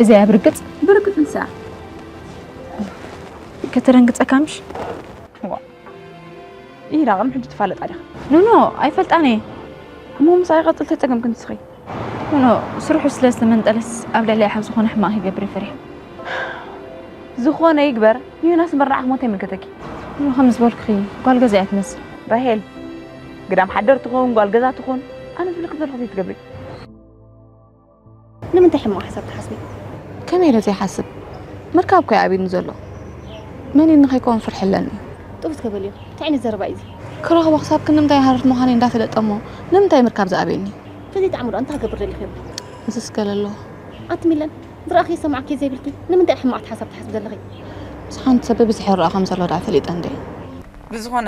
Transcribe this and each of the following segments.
እዚኣ ብርግጽ ብርግጽ ንሳ ከተደንግጸካ ምሽ? ዋ ኢራ ቅድሚ ሕጂ ትፋለጣ ዲኻ? ኖ ኖ፣ ኣይፈልጣን እየ። እሞ ምሳይ ቀጽል ተጸገምክ ንስኺ? ኖ ኖ፣ ስርሑ ስለ ዝተመንጠለስ ኣብ ልዕሊ ሓብ ዝኾነ ሕማቕ ይገብር ይፈሪሕ። ዝኾነ ይግበር ንዮናስ ምርዳዕ ክሞት ኣይምልከተኪ። ኖ ከም ዝበልኩኺ ጓል ገዛ እያ ትመስል። ራሄል ግዳም ሓደር ትኾን ጓል ገዛ ትኾን ኣነ ዝብለክ ዘለኹ ዘይትገብሪ። ንምንታይ ሕማቕ ሓሳብ ትሓስቢ? ከመይ ኢለ ዘይሓስብ? ምርካብ ኮይ ኣብዩኒ ዘሎ። መን እዩ ንኸይከውን ፍርሒ ኣለኒ። ጥቡስ ከበልዮ እንታይ ዓይነት ዘረባ እዩ እዚ? ክረኽቦ ክሳብ ክንምንታይ ሃረርት ምዃነይ እንዳፈለጠ እሞ ንምንታይ ምርካብ ዝኣብየኒ? ተዘይጣዕሙ ዶ እንታይ ክገብር ደሊኽዮ? ምስስከለ ኣለኹ። ኣቲ ሚለን ዝረኣኺ ሰማዕኪ ዘይብልኪ ንምንታይ ሕማቕ ሓሳብ ትሓስቢ ዘለኺ? ምስ ሓንቲ ሰብ ብብዝሒ ይረኣ ከም ዘሎ ዳ ፈሊጠ እንደ ብዝኾነ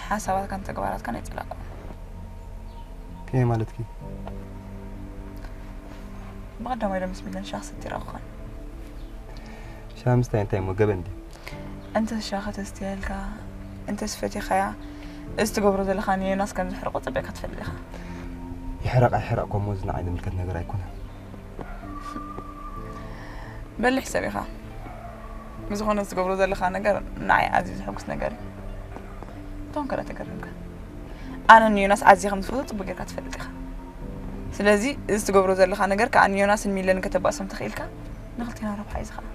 ሓሳባትካን ተግባራትካን ኣይጸላእኩ። ከመይ ማለትኪ? ብቐዳማይ ዶ ምስ ሚለን ሻኽ ሰቲረኹኸን? ሻምስታይ እንታይ እሞ ገበን ድዩ? እንተ ሻኸ ተስትየልካ እንተ ስፈቲኻያ እዚ ትገብሮ ዘለኻ ንዮናስ ከም ዝሕርቆ ጸቢቕካ ትፈልጥ ኢኻ። ይሕረቕ ኣይሕረቕ ኮሞ እዚ ንዓይ ዝምልከት ነገር ኣይኮነን። በሊሕ ሰብ ኢኻ። ብዝኾነ ዝገብሮ ዘለኻ ነገር ንዓይ ኣዝዩ ዘሐጉስ ነገር እዩ። እቶም ከለ ተገርምካ ኣነ ንዮናስ ኣዝየ ከም ዝፈትዎ ጽቡቅ ጌርካ ትፈልጥ ኢኻ። ስለዚ እዚ ትገብሮ ዘለኻ ነገር ከኣ ንዮናስን ሚለን ከተባእሶም ተኽኢልካ ንኽልቴና ረብሓ እዩ ዝኸኣ።